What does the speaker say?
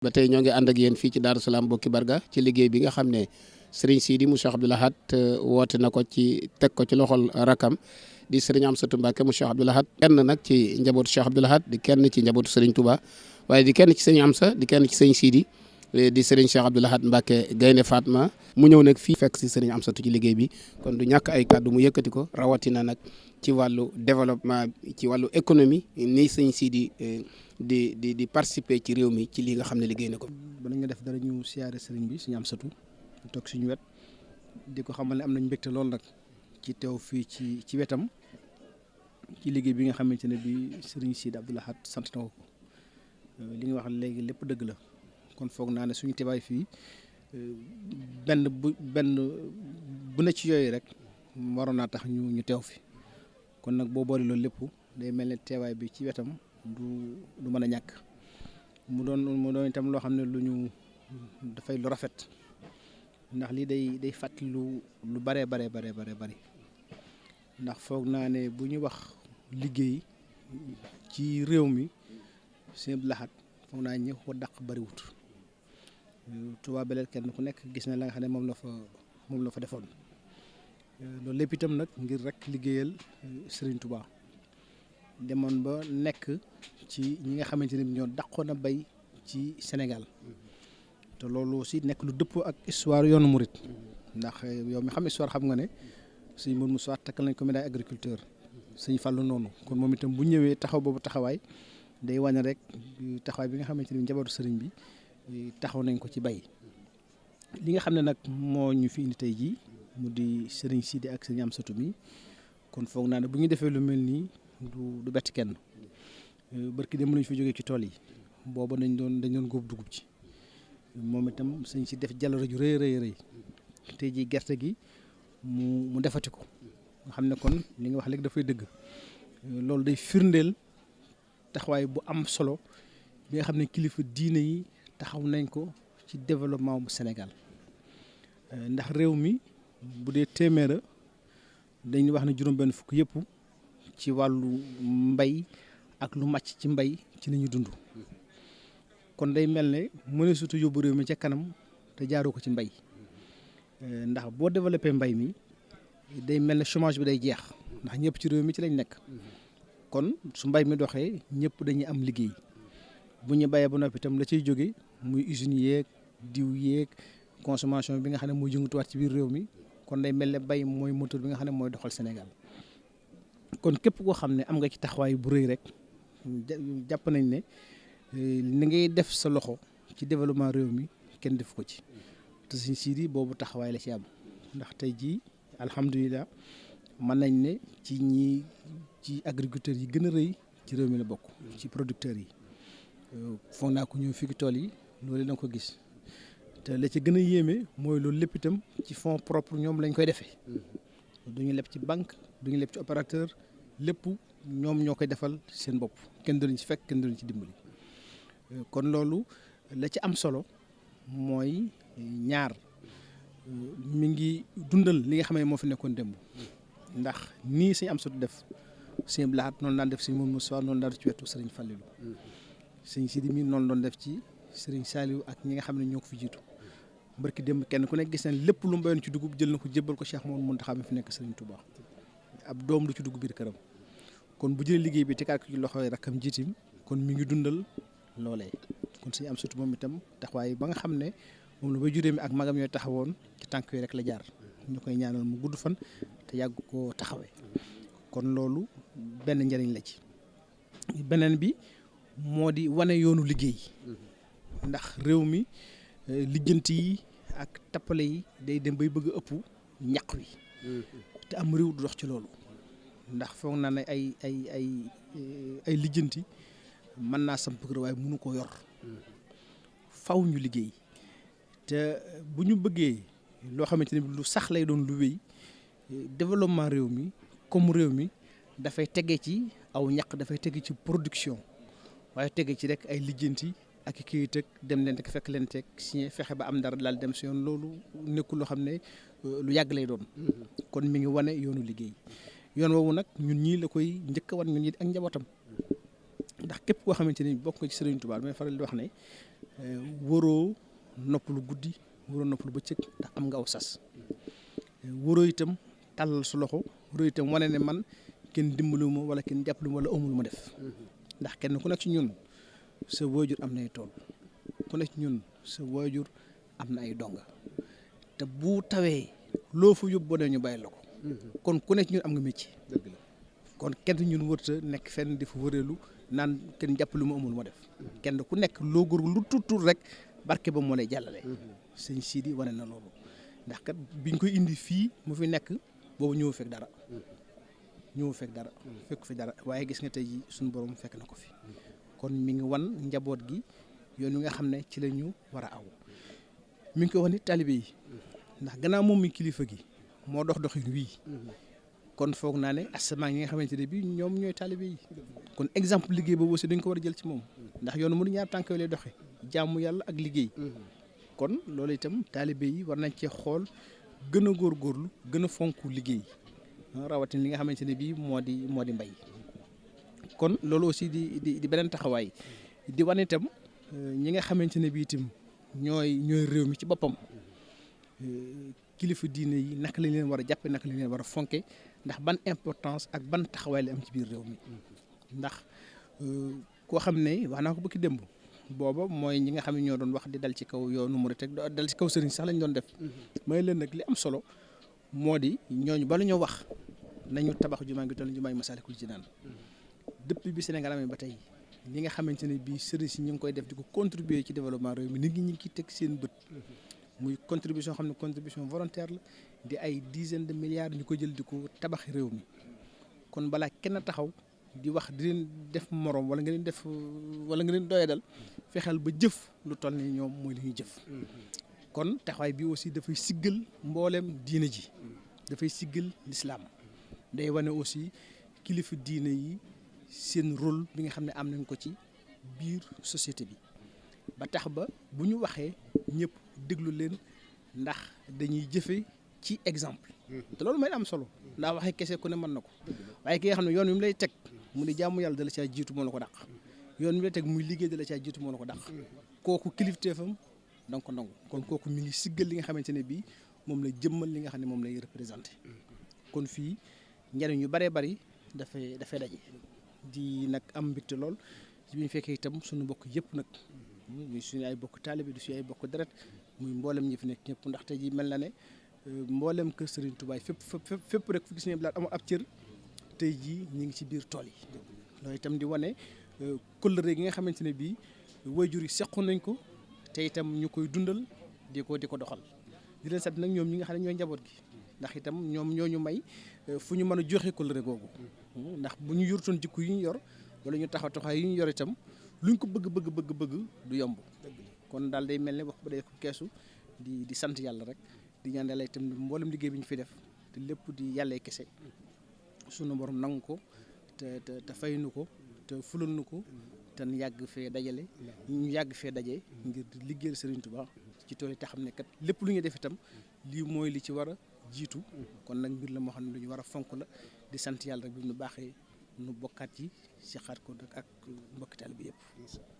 ba tey ñoo ngi ànd ak yéen fii ci Daaru Salaam Boki Barga ci liggéey bi nga xam ne Serigne Sidi mu Cheikh Abdoul Ahad woote na ko ci teg ko ci loxol rakam di Serigne Amsatou Mbacké mu Cheikh Abdoul Ahad kenn nag ci njabootu Cheikh Abdoul Ahad di kenn ci njabootu Serigne Touba waaye di kenn ci Serigne Amsa di kenn ci Serigne Sidi di Serigne Cheikh Abdoul Ahad Mbacké Gaynde Fatma mu ñëw nag fii fekk si Serigne Amsatou ci liggéey bi kon du ñàkk ay kàddu mu yëkkati ko rawatina nag ci wàllu développement ci wàllu économie ni Serigne Sidi di participer ci réew mi ci lii nga xam ne liggéey na ko. bala nga def dara ñu siyaare sëriñ bi suñu Amsatou toog suñu wet di ko xamal ne am nañ mbégte lool nag ci teew fii ci wetam ci liggéey bi nga xamante ne bi sëriñ Sidi Abdoul Ahad sant na ko li nga wax léegi lépp dëgg la kon foog naa ne suñu teewaay fii benn bu ne ci yooyu rek waroon naa tax ñu teew fi kon nag boo boole loolu lépp day mel ne teewaay bi ci wetam du mën a ñàkk mu doon itam loo xam ne dafay lu rafet ndax lii day fàttali lu bare ndax foog naa ne bu ñu wax liggéey ci réew mi Sëñ Abdoul Ahad foog naa ñi ko dàq bariwut Touba Belel kenn ku nekk gis na la nga xam ne moom la fa defoon loolu lépp itam nag ngir rek liggéeyal Serigne Touba demoon ba nekk ci ñi nga xamante ne ñoo dàqoon a bay ci Sénégal te loolu aussi nekk lu dëppoo ak histoire yoonu murit ndax yow mi xam histoire xam nga ne sëñ Mourou Moussa takkal nañ ko médaille agriculteur sëñ Fallou noonu kon moom itam bu ñëwee taxaw boobu taxawaay day wane rek taxawaay bi nga xamante ni njabootu sëriñ bi taxaw nañ ko ci bay li nga xam ne nag moo ñu fi indi tey jii mu di sëriñ Sidi ak sëriñ Amsatou mi kon foog naa ne bu ñu defee lu mel nii du bett kenn barki dem lañu fi jógee ci tool yi booba dañ doon góob dugub ci moom itam sëñ si def jàllale ju rëy tey jii gerte gi mu defati ko nga xam ne kon li nga wax léegi dafay dëgg loolu day firndeel taxawaay bu am solo bi nga xam ne kilifa diine yi taxaw nañ ko ci développement bu Sénégal ndax réew mi bu dee téeméera dañuy wax ne juróom-benn fukk yëpp ci wàllu mbay ak lu màcc ci mbay ci lañuy dund kon day mel ne mëne surtout yóbbu réew mi ca kanam te jaaroo ko ci mbay ndax boo développé mbay mi day mel ne chômage bi day jeex ndax ñëpp ci réew mi ci lañ nekk kon su mbay mi doxee ñëpp dañuy am liggéey bu ñu bayee ba noppi itam la ciy jóge muy usines yeeg diw yeeg consommation bi nga xam ne mooy yëngatuwaat ci biir réew mi kon day mel ne bay mooy moteur bi nga xam ne mooy doxal Sénégal kon képp koo xam ne am nga ci taxawaay bu rëy rek jàpp nañ ne ni ngay def sa loxo ci développement réew mi kenn def ko ci te Sëñ Sidi boobu taxawaay la ci am ndax tey jii alhamdulilah mën nañ ne ci agriculteurs yi gën a rëy ci réew mi la bokk ci producteurs yi foog naa ko ñëw fii tool yi loolu da nga ko gis te la ci gën a yéeme mooy loolu lépp itam ci fonds propre ñoom lañ koy defee duñu leb ci banque duñu leb ci opérateur lépp ñoom ñoo koy defal seen bopp kenn du leen ci fekk kenn du leen ci dimbali kon loolu la ci am solo mooy ñaar mi ngi dundal li nga xam ne moo fi nekkoon démb ndax nii Sëñ Amsatou def Sëñ Abdoul Ahad noonu daan def Sëñ Mourou Moussa noonu daan ci wetu Sëriñ Fallilou Sëñ Sidi mi noonu doon def ci Sëriñ Saliou ak ñi nga xam ne ñoo ko fi jiitu barki démb kenn ku nekk gis nañ lépp lu mu bayoon ci dugub jël na ko jébbal ko Cheikh Mouhamadou Mountakha mi fi nekk Sëriñ Touba ab doom du ci dugg biir këram kon bu jëlee liggéey bi tegaat ko ci loxoy rakkam jiitim kon mi ngi dundal loolee kon Sëñ Amsatou moom itam taxawaay ba nga xam ne moom la bay juree mi ak magam ñooy taxawoon ci tànk yi rek la jaar ñu koy ñaanal mu gudd fan te yàgg koo taxawee kon loolu benn njëriñ la ci beneen bi moo di wane yoonu liggéey ndax réew mi lijjanti yi ak tappale yi day dem bay bëgg a ëpp ñaq wi te am réew du dox ci loolu ndax foog naa ne ay lijjanti mën naa samp kër waaye mënu ko yor faw ñu liggéey te bu ñu bëggee loo xamante ne lu sax lay doon lu wéy développement réew mi comme réew mi dafay tege ci aw ñaq dafay tege ci production waaye tege ci rek ay lijjanti ak kayit ak dem leen fekk leen teg signé fexe ba am dara daal dem si yoon loolu nekkul loo xam ne lu yàgg lay doon kon mi ngi wane yoonu liggéey yoon woowu nag ñun ñii la koy njëkk a wan ñun ñii ak njabootam ndax képp koo xamante ni bokk nga ci Serigne Touba damay faral di wax ne waroo noppalu guddi waroo noppalu bëccëg ndax am nga aw sas waroo itam tàllal su loxo waroo itam wane ne man kenn dimbalu ma wala kenn jàppalu ma wala amul ma def ndax kenn ku nekk ci ñun sa waajur am na ay tool ku nekk ci ñun sa waajur am na ay donga te bu tawee loo fa yóbbu boo ñu bàyyi la ko kon ku nekk ci ñun am nga métier kon kenn ñun wërta nekk fenn di fa wëreelu naan kenn jàppalu ma amul ma def kenn ku nekk loo góor lu tuut rek barke ba moo lay jàllale sëñ Sidi wane na loolu ndax kat biñ koy indi fii mu fi nekk boobu ñëw fekk dara fekk fi dara waaye gis nga tey ji suñu borom fekk na ko fi kon mi ngi wan njaboot gi yoon wi nga xam ne ci la ñu war a aw mi ngi koy wax ni taalibe yi ndax gannaaw moom mi kilifa gi moo doxin wii kon foog naa ne asamaan yi nga xamante ne bii ñoom ñooy taalibe yi kon exemple liggéey boobu aussi dañ ko war a jël ci moom ndax yoonu mënu ñaar tànk lay doxee jaamu yàlla ak liggéey kon loolu itam taalibe yi war nañ cee xool gën a góorgóorlu gën a fonk liggéey rawatina li nga xamante ne bii moo di mbay kon loolu aussi di beneen taxawaay di wane itam ñi nga xamante ne bii itam ñooy réew mi ci boppam kilifa diine yi naka lañ leen war a jàppe naka lañ leen war a fonke ndax ban importance ak ban taxawaay la am ci biir réew mi ndax koo xam ne wax naa ko bëgg démb booba mooy ñi nga xam ne ñoo doon wax di dal ci kaw yoonu murit ak dal ci kaw sëriñ sax lañ doon def may leen nag li am solo moo di ñooñu bala ñoo wax nañu tabax jumaa ngi toll jumaa yi Masaalikul Jinaan depuis bi Sénégal amee ba tey li nga xamante ne bii sëriñ si ñu ngi koy def di ko contribuer ci développement réew mi nit ñi ñu ngi teg seen bët muy contribution xam ne contribution volontaire la di ay dizaines de milliards ñu ko jël di ko tabax réew mi kon balaa kenn taxaw di wax di leen def morom wala nga leen doyadal fexeel ba jëf lu toll ni ñoom mooy li ñuy jëf kon taxawaay bi aussi dafay siggal mboolem diine ji dafay siggal lislaam day wane aussi kilifa diine yi seen rôle bi nga xam ne am nañ ko ci biir société bi ba tax ba bu ñu waxee ñëpp déglu leen ndax dañuy jëfe ci exemple te loolu mooy am solo ndax waxee kese ku ne mën na ko waaye ki nga xam ne yoon wi mu lay teg mu di jaamu yàlla dala caa jiitu moo la ko dàq yoon wi mu lay teg muy liggéey dala caa jiitu moo la ko dàq kooku kilifteefam danga ko nangu kon kooku mi ngi siggal li nga xamante ne bii moom la jëmmal li nga xam ne moom lay représenté kon fii njariñ yu bëree bëri dafay daje di nag am mbégte lool ci bi ñu fekkee itam suñu bokk yëpp nag muy suñu ay bokk taalibe du suñu ay bokk deret muy mboolem ñi fi nekk ñëpp ndax tey ji mel na ne mboolem kër Serigne Touba fépp rek fu gis ne bilaat amul ab cër tey jii ñu ngi ci biir tool yi loolu itam di wane kóllëre gi nga xamante ne bii waajur yi seqoon nañ ko te itam ñu koy dundal di ko doxal di leen sant nag ñoom ñi nga xam ne ñooy njaboot gi ndax itam ñoom ñoo ñu may fu ñu mën a joxe kóllëre googu ndax bu ñu yortoon jikko yi ñu yor wala ñu taxawaay yi ñu yor itam luñ ko bëgg du yomb kon daal day mel ne wax ba day ko keesu di sant yàlla rek di ñaan yàlla itam mboolem liggéey bi ñu fi def te lépp di yàlla kese sunu borom nangu ko te fay nu ko te fulal nu ko te ñu yàgg fee daje ngir di liggéeyal Serigne Touba ci tool yi te xam ne kat lépp lu ñuy def itam lii mooy li ci war a jiitu kon nag mbir la moo xam ne lu ñu war a fonk la di sant yàlla rek bi nu baaxee nu bokkaat ci si xaat ko ak mbokki taalibe bi yëpp.